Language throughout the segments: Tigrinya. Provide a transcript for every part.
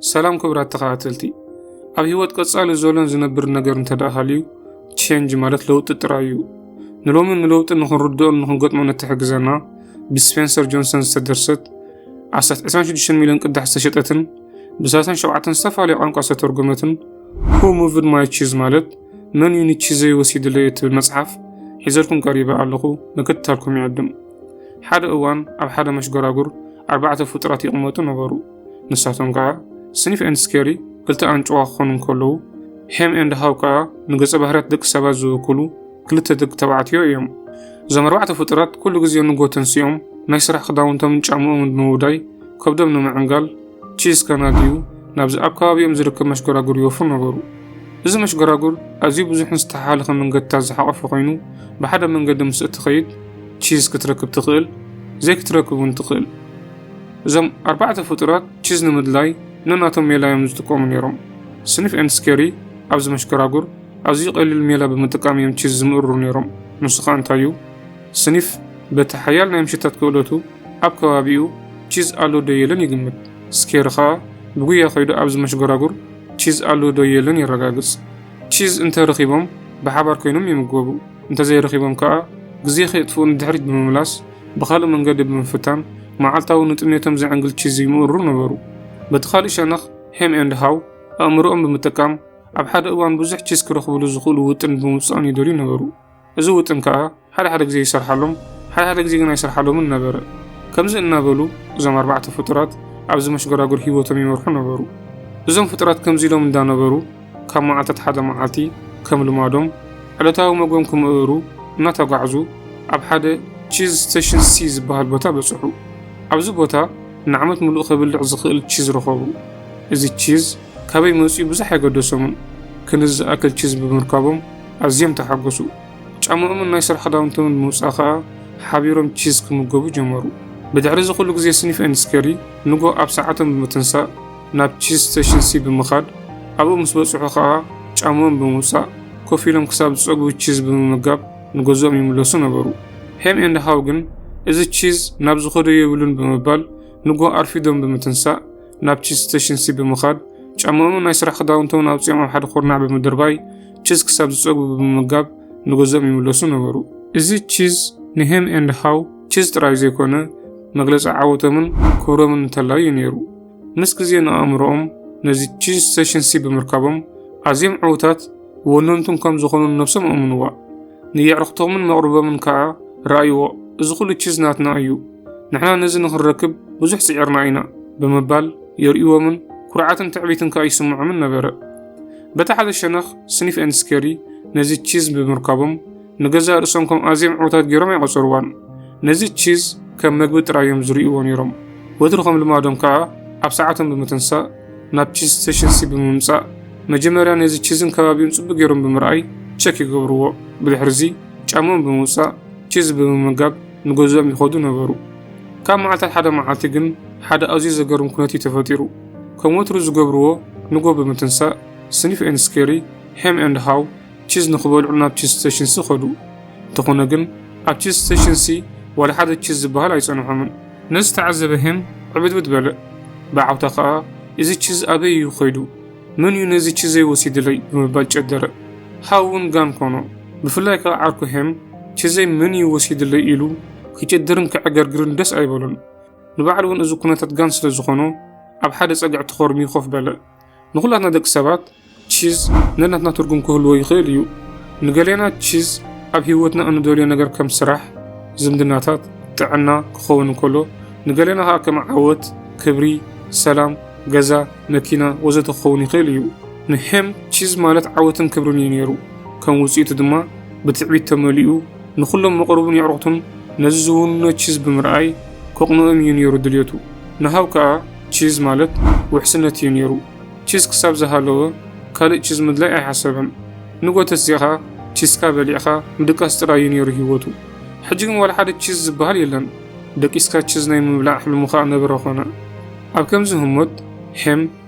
ሰላም ክቡራት ተኸታተልቲ፣ ኣብ ህይወት ቀጻሊ ዘሎን ዝነብር ነገር እንተ ደኣ ሃልዩ፣ ቼንጅ ማለት ለውጢ ጥራይ እዩ። ንሎምን ንለውጢ ንኽንርድኦን ንኽንገጥሞን እትሕግዘና፣ ብስፔንሰር ጆንሰን ዝተደርሰት፣ ኣስታት ዕስራን ሽዱሽተን ሚልዮን ቅዳሕ ዝተሸጠትን ብሰላሳን ሸውዓተን ዝተፈላለየ ቋንቋ ዝተተርጎመትን፣ Who Moved My Cheese ማለት መን እዩ ንቺዘይ ወሲድለይ እትብል መጽሓፍ ሒዘልኩም ቀሪበ ኣለኹ። ምክትታልኩም ይዕድም። ሓደ እዋን ኣብ ሓደ መሽጎራጉር ኣርባዕተ ፍጡራት ይቕመጡ ነበሩ። ንሳቶም ከኣ ስኒፍ ኤንድ ስኬሪ፣ ክልተ ኣንጭዋ ክኾኑ እንከለዉ፣ ሄም ኤንድ ሃው ከኣ ንገጸ ባህርያት ደቂ ሰባት ዝውክሉ ክልተ ደቂ ተባዕትዮ እዮም። እዞም ኣርባዕተ ፍጡራት ኩሉ ግዜ ንጎ ተንሲኦም ናይ ስራሕ ክዳውንቶምን ጫምኦምን ብምውዳይ ከብዶም ንምዕንጋል ቺዝ ከናድዩ ናብዚ ኣብ ከባቢኦም ዝርከብ መሽጎራጉር ይወፍሩ ነበሩ። እዚ መሽጎራጉር ኣዝዩ ብዙሕን ዝተሓላለኸ መንገድታት ዝሓቖፈ ኮይኑ፣ ብሓደ መንገዲ ምስ እትኸይድ ቺዝ ክትረክብ ትኽእል፣ ዘይክትረክብ እውን ትኽእል። እዞም ኣርባዕተ ፍጡራት ቺዝ ንምድላይ ነናቶም ሜላ እዮም ዝጥቀሙ ነይሮም። ስኒፍ ኤንድ ስኬሪ ኣብዚ መሽጎራጉር ኣዝዩ ቀሊል ሜላ ብምጥቃም እዮም ቺዝ ዝምእርሩ ነይሮም። ንሱ ኸኣ እንታይ እዩ? ስኒፍ በቲ ሓያል ናይ ምሽታት ክእለቱ ኣብ ከባቢኡ ቺዝ ኣሎ ዶ የለን ይግምት። ስኬሪ ኸኣ ብጉያ ከይዱ ኣብዚ መሽጎራጉር ቺዝ ኣሎ ዶ የለን የረጋግጽ። ቺዝ እንተ ረኺቦም ብሓባር ኮይኖም ይምገቡ። እንተ ዘይረኺቦም ከኣ ግዜ ከየጥፍኡ ንድሕሪት ብምምላስ ብኻልእ መንገዲ ብምፍታን መዓልታዊ ንጥሜቶም ዘዕንግል ቺዝ ይምእርሩ ነበሩ። በቲ ካልእ ሸነኽ ሄም ኤንድ ሃው ኣእምሮኦም ብምጥቃም ኣብ ሓደ እዋን ብዙሕ ቺዝ ክረኽብሉ ዝኽእሉ ውጥን ብምውጻእን ይደልዩ ነበሩ። እዚ ውጥን ከኣ ሓደ ሓደ ግዜ ይሰርሓሎም፣ ሓደ ሓደ ግዜ ግን ኣይሰርሓሎምን ነበረ። ከምዚ እናበሉ እዞም ኣርባዕተ ፍጡራት ኣብዚ መሽጎራጉር ህይወቶም ይመርሑ ነበሩ። እዞም ፍጡራት ከምዚ ኢሎም እንዳነበሩ ካብ መዓልታት ሓደ መዓልቲ ከም ልማዶም ዕለታዊ መግቦም ክምእሩ እናተጓዕዙ ኣብ ሓደ ቺዝ ስቴሽን ሲ ዝበሃል ቦታ በጽሑ። ኣብዚ ቦታ ንዓመት ምሉእ ከብልዕ ዝኽእል ቺዝ ረኸቡ። እዚ ቺዝ ካበይ መጺኡ ብዙሕ ኣይገደሶምን። ክንዲ ዝኣክል ቺዝ ብምርካቦም ኣዝዮም ተሓጎሱ። ጫምኦምን ናይ ስራሕ ክዳውንቶምን ብምውጻእ ከኣ ሓቢሮም ቺዝ ክምገቡ ጀመሩ። ብድሕሪ እዚ ኩሉ ግዜ ስኒፍ ኤንድ ስኬሪ ንጎ ኣብ ሰዓቶም ብምትንሳእ ናብ ቺዝ ስቴሽን ሲ ብምኻድ ኣብኡ ምስ በጽሑ ከኣ ጫምኦም ብምውጻእ ኮፍ ኢሎም ክሳብ ዝጸግቡ ቺዝ ብምምጋብ ንገዝኦም ይምለሱ ነበሩ። ሄም ኤንድ ሃው ግን እዚ ቺዝ ናብ ዝኸዶ የብሉን ብምባል ንጎ ኣርፊዶም ብምትንሳእ ናብ ቺዝ ስቴሽን ሲ ብምኻድ ጫምኦምን ናይ ስራሕ ክዳውንቶምን ኣውጺኦም ኣብ ሓደ ኩርናዕ ብምድርባይ ቺዝ ክሳብ ዝጸግቡ ብምምጋብ ንገዝኦም ይምለሱ ነበሩ። እዚ ቺዝ ንሄም ኤንድ ሃው ቺዝ ጥራይ ዘይኮነ መግለጺ ዓወቶምን ክብሮምን እንተላይ እዩ ነይሩ። ምስ ግዜ ንኣእምሮኦም ነዚ ቺዝ ስቴሽን ሲ ብምርካቦም ኣዝዮም ዕዉታት ወነንቱን ከም ዝኾኑ ነብሶም ኣእምንዋ። ንየዕርኽቶምን መቕርቦምን ከኣ ረኣይዎ፣ እዚ ኩሉ ቺዝ ናትና እዩ፣ ንሕና ነዚ ንኽንረክብ ብዙሕ ጽዒርና ኢና ብምባል የርእይዎምን ኩርዓትን ትዕቢትን ከኣ ይስምዖምን ነበረ። በቲ ሓደ ሸነኽ ስኒፍ ኤንድ ስኬሪ ነዚ ቺዝ ብምርካቦም ንገዛእ ርእሶም ከም ኣዝዮም ዕዉታት ገይሮም ኣይቖጸርዋን። ነዚ ቺዝ ከም መግቢ ጥራይ እዮም ዝርእይዎ ነይሮም። ወትሩ ከም ልማዶም ከኣ ኣብ ሰዓቶም ብምትንሳእ ናብ ቺዝ ስቴሽን ሲ ብምምጻእ መጀመርያ ነዚ ቺዝን ከባቢኡን ጽቡቕ ገይሮም ብምርኣይ ቸክ ይገብርዎ። ብድሕርዚ ጫምኦም ብምውጻእ ቺዝ ብምምጋብ ንገዝኦም ይኸዱ ነበሩ። ካብ መዓልታት ሓደ መዓልቲ ግን ሓደ ኣዝዩ ዘገርም ኩነት እዩ ተፈጢሩ። ከም ወትሩ ዝገብርዎ ንጎ ብምትንሳእ ስኒፍ ኤንድ ስኬሪ፣ ሄም ኤንድ ሃው ቺዝ ንኽበልዑ ናብ ቺዝ ስቴሽን ሲ ኸዱ። እንተኾነ ግን ኣብ ቺዝ ስቴሽን ሲ ዋላ ሓደ ቺዝ ዝበሃል ኣይጸንሖምን። ነዚ ተዓዘበ ሄም ዕብድብድ በለ። ብዓውታ ኸኣ እዚ ቺዝ ኣበይ እዩ ኸይዱ? መን እዩ ነዚ ቺዘይ ወሲድለይ? ብምባል ጨደረ። ሃው እውን ጋን ኮኖ። ብፍላይ ከኣ ዓርኩ ሄም ቺዘይ መን እዩ ወሲድለይ ኢሉ ክጭድርን ክዕገርግርን ደስ ኣይበሎን። ንባዕሉ እውን እዚ ኩነታት ጋን ስለ ዝኾኖ ኣብ ሓደ ጸግዒ ተኾርምዩ ኮፍ በለ። ንኹላትና ደቂ ሰባት ቺዝ ነናትና ትርጉም ክህልዎ ይኽእል እዩ። ንገሌና ቺዝ ኣብ ህይወትና እንደልዮ ነገር ከም ስራሕ፣ ዝምድናታት፣ ጥዕና ክኸውን እንከሎ፣ ንገሌና ከኣ ከም ዓወት፣ ክብሪ፣ ሰላም፣ ገዛ፣ መኪና ወዘተ ክኸውን ይኽእል እዩ። ንሄም ቺዝ ማለት ዓወትን ክብርን እዩ ነይሩ። ከም ውጽኢቱ ድማ ብትዕቢት ተመሊኡ ንኹሎም መቕርቡን የዕሩኽቱን ነዚ ዝውንኖ ቺዝ ብምርኣይ ከቕንኦም እዩ ነይሩ ድልየቱ። ንሃው ከኣ ቺዝ ማለት ውሕስነት እዩ ነይሩ። ቺዝ ክሳብ ዝሃለወ ካልእ ቺዝ ምድላይ ኣይሓሰበን። ንጎ ተሲእኻ ቺዝካ በሊዕኻ ምድቃስ ጥራይ እዩ ነይሩ ህይወቱ። ሕጂ ግን ዋላ ሓደ ቺዝ ዝበሃል የለን። ደቂስካ ቺዝ ናይ ምብላዕ ሕልሙ ከኣ ነበረ ኾነ። ኣብ ከምዚ ህሞት ሄም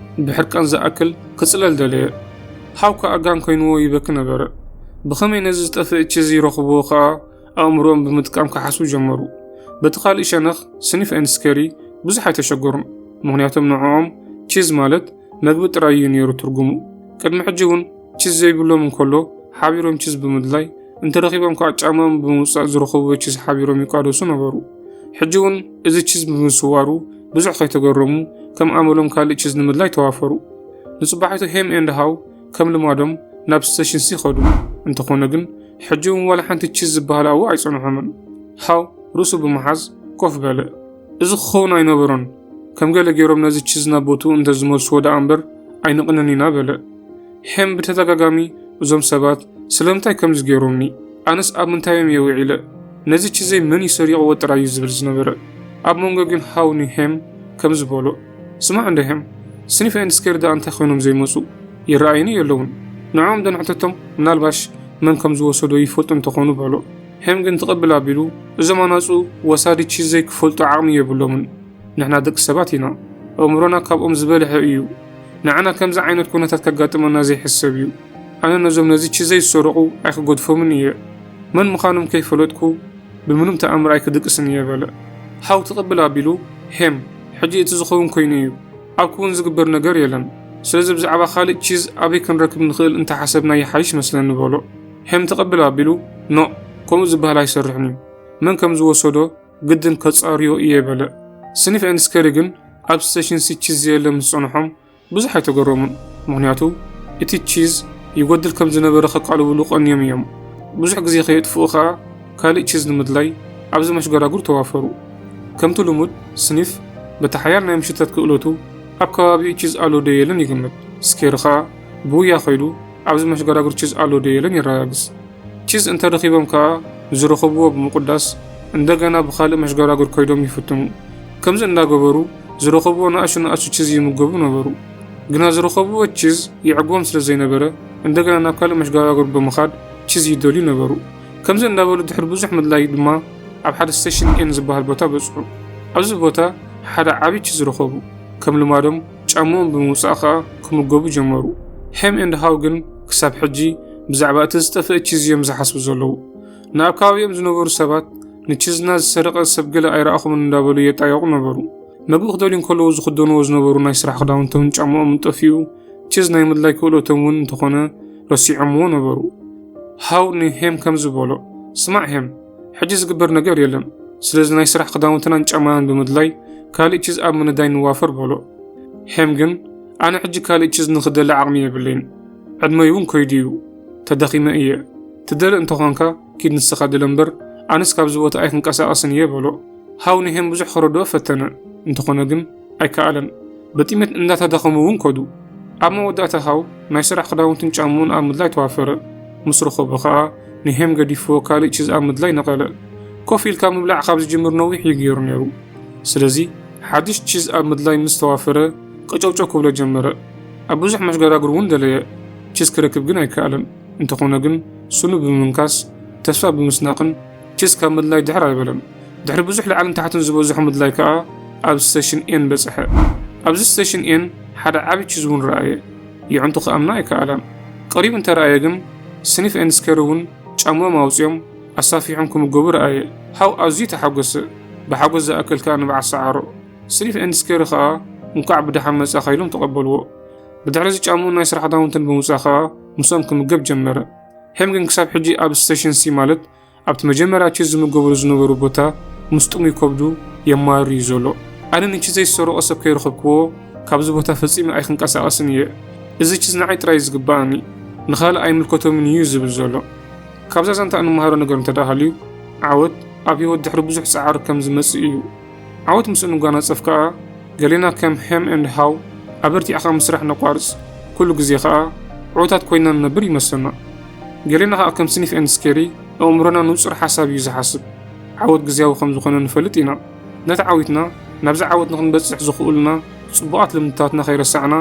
ብሕርቃን ዝኣክል ክጽለል ደለየ። ሃው ከኣ ጋን ኮይንዎ ይበኪ ነበረ። ብኸመይ ነዚ ዝጠፍእ ቺዝ ይረኽብዎ ከኣ ኣእምሮኦም ብምጥቃም ክሓስቡ ጀመሩ። በቲ ካልእ ሸነኽ ስኒፍ ኤንድ ስኬሪ ብዙሕ ኣይተሸገሩን። ምኽንያቱም ንዕኦም ቺዝ ማለት መግቢ ጥራይ እዩ ነይሩ ትርጉሙ። ቅድሚ ሕጂ እውን ቺዝ ዘይብሎም እንከሎ ሓቢሮም ቺዝ ብምድላይ፣ እንተረኺቦም ከኣ ጫማኦም ብምውጻእ ዝረኸብዎ ቺዝ ሓቢሮም ይቋደሱ ነበሩ። ሕጂ እውን እዚ ቺዝ ብምስዋሩ ብዙሕ ከይተገረሙ፣ ከም ኣመሎም ካልእ ቺዝ ንምድላይ ተዋፈሩ። ንጽባሒቱ ሄም ኤንድ ሃው ከም ልማዶም ናብ ስቴሽን ሲ ኸዱ። እንተኾነ ግን ሕጂ እውን ዋላ ሓንቲ ቺዝ ዝበሃል ኣብኡ ኣይጸንሖምን። ሃው ርእሱ ብምሓዝ ኮፍ በለ። እዚ ክኸውን ኣይነበሮን። ከም ገለ ገይሮም ነዚ ቺዝ ናብ ቦትኡ እንተ ዝመልስዎ ደኣ እምበር ኣይንቕንን ኢና በለ። ሄም ብተደጋጋሚ እዞም ሰባት ስለምንታይ ከምዚ ገይሮምኒ? ኣነስ ኣብ ምንታይ እዮም እየ ውዒለ? ነዚ ቺዘይ መን እዩ ሰሪቕዎ ጥራይ እዩ ዝብል ዝነበረ። ኣብ መንጎ ግን ሃው ንሄም ከምዚ በሎ፣ ስማዕ እንዶ ሄም፣ ስኒፍ ኤንድ ስኬር ደኣ እንታይ ኮይኖም ዘይመጹ? ይረኣዩኒ የለውን። ንዕኦም ዶ ንሕተቶም? ምናልባሽ መን ከም ዝወሰዶ ይፈልጡ እንተኾኑ በሎ። ሄም ግን ትቕብል ኣቢሉ፣ እዞም ኣናጹ ወሳዲ ቺዘይ ክፈልጡ ዓቕሚ የብሎምን። ንሕና ደቂ ሰባት ኢና። ኣእምሮና ካብኦም ዝበልሐ እዩ። ንዓና ከምዚ ዓይነት ኩነታት ከጋጥመና ዘይሕሰብ እዩ። ኣነ ነዞም ነዚ ቺዘይ ዝሰረቑ ኣይክገድፎምን እየ። መን ምዃኖም ከይፈለጥኩ ብምንም ተኣምር ኣይክድቅስን እየ በለ። ሃው ትቕብል ኣቢሉ፣ ሄም፣ ሕጂ እቲ ዝኸውን ኮይኑ እዩ። ኣብ ክውን ዝግበር ነገር የለን። ስለዚ ብዛዕባ ካልእ ቺዝ ኣበይ ክንረክብ ንኽእል እንተሓሰብና ይሓይሽ መስለኒ በሎ። ሄም ትቕብል ኣቢሉ፣ ኖእ፣ ከምኡ ዝበሃል ኣይሰርሕን እዩ። መን ከም ዝወሰዶ ግድን ከጻርዮ እየ በለ። ስኒፍ ኤንድ ስኬሪ ግን ኣብ ስቴሽን ሲ ቺዝ ዘየለ ምስ ጸንሖም ብዙሕ ኣይተገረሙን። ምኽንያቱ እቲ ቺዝ ይጎድል ከም ዝነበረ ከቃልብሉ ቀንዮም እዮም። ብዙሕ ግዜ ከየጥፍኡ ኸኣ ካልእ ቺዝ ንምድላይ ኣብዚ መሽገራጉር ተዋፈሩ። ከምቲ ልሙድ ስኒፍ በቲ ሓያል ናይ ምሽታት ክእለቱ ኣብ ከባቢኡ ቺዝ ኣሎ ዶ የለን ይግምት። ስኬሪ ኸኣ ብውያ ከይዱ ኣብዚ መሽገራጉር ቺዝ ኣሎ ዶ የለን የረጋግጽ። ቺዝ እንተረኺቦም ከኣ ንዝረኸብዎ ብምቁዳስ እንደገና ብኻልእ መሽገራጉር ከይዶም ይፍትኑ። ከምዚ እንዳገበሩ ዝረኸብዎ ንኣሽቱ ንኣሽቱ ቺዝ ይምገቡ ነበሩ። ግና ዝረኸብዎ ቺዝ ይዕግቦም ስለ ዘይነበረ እንደገና ናብ ካልእ መሽገራጉር ብምኻድ ቺዝ ይደልዩ ነበሩ። ከምዚ እንዳበሉ ድሕሪ ብዙሕ ምድላይ ድማ ኣብ ሓደ ስቴሽን ኤን ዝበሃል ቦታ በጽሑ። ኣብዚ ቦታ ሓደ ዓቢ ቺዝ ረኸቡ። ከም ልማዶም ጫምኦም ብምውጻእ ከኣ ክምገቡ ጀመሩ። ሄም ኤንድ ሃው ግን ክሳብ ሕጂ ብዛዕባ እቲ ዝጠፍአ ቺዝ እዮም ዝሓስቡ ዘለዉ። ንኣብ ከባቢኦም ዝነበሩ ሰባት ንቺዝና ዝሰረቐ ሰብ ገለ ኣይረኣኹምን እንዳበሉ የጣየቑ ነበሩ። መግቢ ክደልዩ እንከለዉ ዝኽደንዎ ዝነበሩ ናይ ስራሕ ክዳውንቶምን ጫምኦምን ጠፊኡ፣ ቺዝ ናይ ምድላይ ክእለቶም እውን እንተኾነ ረሲዖምዎ ነበሩ። ሃው ንሄም ከምዚ በሎ፣ ስማዕ ሄም፣ ሕጂ ዝግበር ነገር የለን። ስለዚ ናይ ስራሕ ክዳውንትናን ጫማናን ብምድላይ ካልእ ቺዝ ኣብ ምንዳይ ንዋፈር በሎ። ሄም ግን ኣነ ሕጂ ካልእ ቺዝ ንኽደሊ ዓቕሚ የብለይን። ዕድመይ እውን ከይዱ እዩ። ተደኺመ እየ። ትደሊ እንተኾንካ ኪድ ንስኻ ድለ እምበር ኣነስ ካብዚ ቦታ ኣይክንቀሳቐስን እየ በሎ። ሃው ንሄም ብዙሕ ከረድኦ ፈተነ። እንተኾነ ግን ኣይከኣለን። በጢመት እንዳተዳኸሙ እውን ከዱ። ኣብ መወዳእታ ሃው ናይ ስራሕ ክዳውንትን ጫምኡን ኣብ ምድላይ ተዋፈረ። ምስ ረኸቦ ኸኣ ንሄም ገዲፍዎ ካልእ ቺዝ ኣብ ምድላይ ነቐለ። ኮፍ ኢልካ ምብላዕ ካብ ዝጅምር ነዊሕ እዩ ገይሩ ነይሩ። ስለዚ ሓድሽ ቺዝ ኣብ ምድላይ ምስ ተዋፈረ ቀጨውጨው ክብሎ ጀመረ። ኣብ ብዙሕ መሽገራግር እውን ደለየ። ቺዝ ክረክብ ግን ኣይከኣለን። እንተኾነ ግን ስኑ ብምምንካስ ተስፋ ብምስናቕን ቺዝ ካብ ምድላይ ድሕር ኣይበለን። ድሕሪ ብዙሕ ላዕልን ታሕትን ዝበዝሖ ምድላይ ከኣ ኣብ ስቴሽን ኤን በጽሐ። ኣብዚ ስቴሽን ኤን ሓደ ዓቢ ቺዝ እውን ረኣየ። የዕንቱ ክኣምና ኣይከኣለን። ቀሪቡ እንተረኣየ ግን ስኒፍ ኤንድ ስኬር እውን ጫምኦም ኣውጺኦም ኣሳፊሖም ክምገቡ ረኣየ። ሃው ኣዝዩ ተሓጎሰ። ብሓጎስ ዝኣክል ከኣ ንብዓት ሰዓሮ። ስኒፍ ኤንድ ስኬር ከኣ እንኳዕ ብደሓን መጻኻ ኢሎም ተቐበልዎ። ብድሕሪ እዚ ጫምኡን ናይ ስራሕ ክዳውንትን ብምውጻእ ከኣ ምስኦም ክምገብ ጀመረ። ሄም ግን ክሳብ ሕጂ ኣብ ስቴሽን ሲ ማለት ኣብቲ መጀመርያ ቺዝ ዝምገበሉ ዝነበሩ ቦታ ምስ ጥሙይ ከብዱ የማርር እዩ ዘሎ። ኣነ ንቺዘይ ዝሰረቐ ሰብ ከይረኸብክዎ ካብዚ ቦታ ፈጺመ ኣይክንቀሳቐስን እየ። እዚ ቺዝ ንዓይ ጥራይ እዩ ዝግባኣኒ፣ ንኻልእ ኣይምልከቶምን እዩ ዝብል ዘሎ። ካብዛ ዛንታ እንመሃሮ ነገር እንተ ደኣ ሃልዩ፣ ዓወት ኣብ ህይወት ድሕሪ ብዙሕ ጻዕሪ ከም ዝመጽእ እዩ። ዓወት ምስ እንጓናጸፍ ከኣ ገሌና ከም ሄም ኤንድ ሃው ኣበርቲዕኻ ምስራሕ ነቋርጽ። ኩሉ ግዜ ኸኣ ዕዉታት ኮይና ንነብር ይመስለና። ገሌና ኸኣ ከም ስኒፍ ኤንድ ስኬሪ ኣእምሮና ንጹር ሓሳብ እዩ ዝሓስብ። ዓወት ግዝያዊ ከም ዝኾነ ንፈልጥ ኢና። ነቲ ዓዊትና ናብዚ ዓወት ንኽንበጽሕ ዝኽእሉና ጽቡቓት ልምድታትና ከይረሳዕና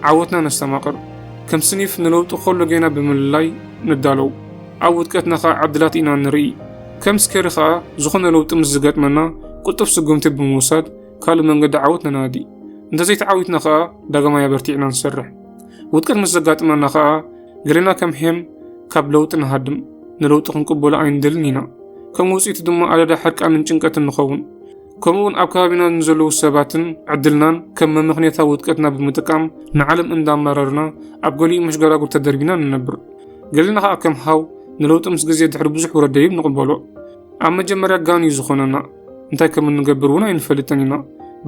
ዓወትና ነስተማቕር። ከም ስኒፍ ንለውጢ ከሎ ጌና ብምልላይ ንዳለው። ኣብ ውድቀትና ኸኣ ዕድላት ኢና ንርኢ። ከም ስኬሪ ኸኣ ዝኾነ ለውጢ ምስ ዝገጥመና ቅልጡፍ ስጉምቲ ብምውሳድ ካልእ መንገዲ ዓወት ነናዲ። እንተዘይተዓዊትና ኸኣ ዳግማይ ኣበርቲዕና ንሰርሕ። ውድቀት ምስ ዘጋጥመና ኸኣ ገሌና ከም ሄም ካብ ለውጢ ንሃድም፣ ንለውጢ ክንቅበሎ ኣይንደልን ኢና። ከም ውጽኢቱ ድማ ኣደዳ ሕርቃንን ጭንቀትን ንኸውን። ከምኡ እውን ኣብ ከባቢና ንዘለዉ ሰባትን ዕድልናን ከም መመኽንያታዊ ውድቀትና ብምጥቃም ንዓለም እንዳመረርና ኣብ ገሊኡ መሽገራጉር ተደርቢና ንነብር። ገሊና ኸኣ ከም ሃው ንለውጢ ምስ ግዜ ድሕሪ ብዙሕ ውረድ ደይብ ንቕበሎ። ኣብ መጀመርያ ጋን እዩ ዝኾነና። እንታይ ከም እንገብር እውን ኣይንፈልጥን ኢና።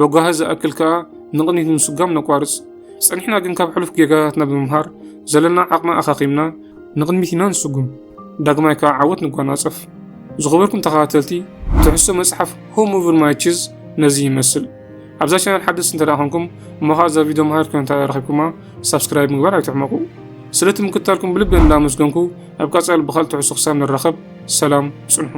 በጓሂ ዝኣክል ከኣ ንቕድሚት ምስጓም ነቋርጽ። ጸኒሕና ግን ካብ ሕሉፍ ጌጋታትና ብምምሃር ዘለና ዓቕሚ ኣኻኺምና ንቕድሚት ኢና ንስጉም። ዳግማይ ከኣ ዓወት ንጓናጸፍ። ዝኸበርኩም ተኸታተልቲ፣ ትሕዝቶ መጽሓፍ Who Moved My Cheese ነዚ ይመስል። ኣብዛ ቻነል ሓደስቲ እንተ ደኣ ኾንኩም እሞ ኸኣ እዛ ቪድዮ መሃሪት ኮይና እንተ ደኣ ረኺብኩማ ሳብስክራይብ ምግባር ኣይትሕመቑ። ስለቲ ምክትታልኩም ብልቢ እንዳመስገንኩ ኣብ ቀጻሊ ብኻልእ ትሕዝቶ ክሳብ ንራኸብ ሰላም ጽንሑ።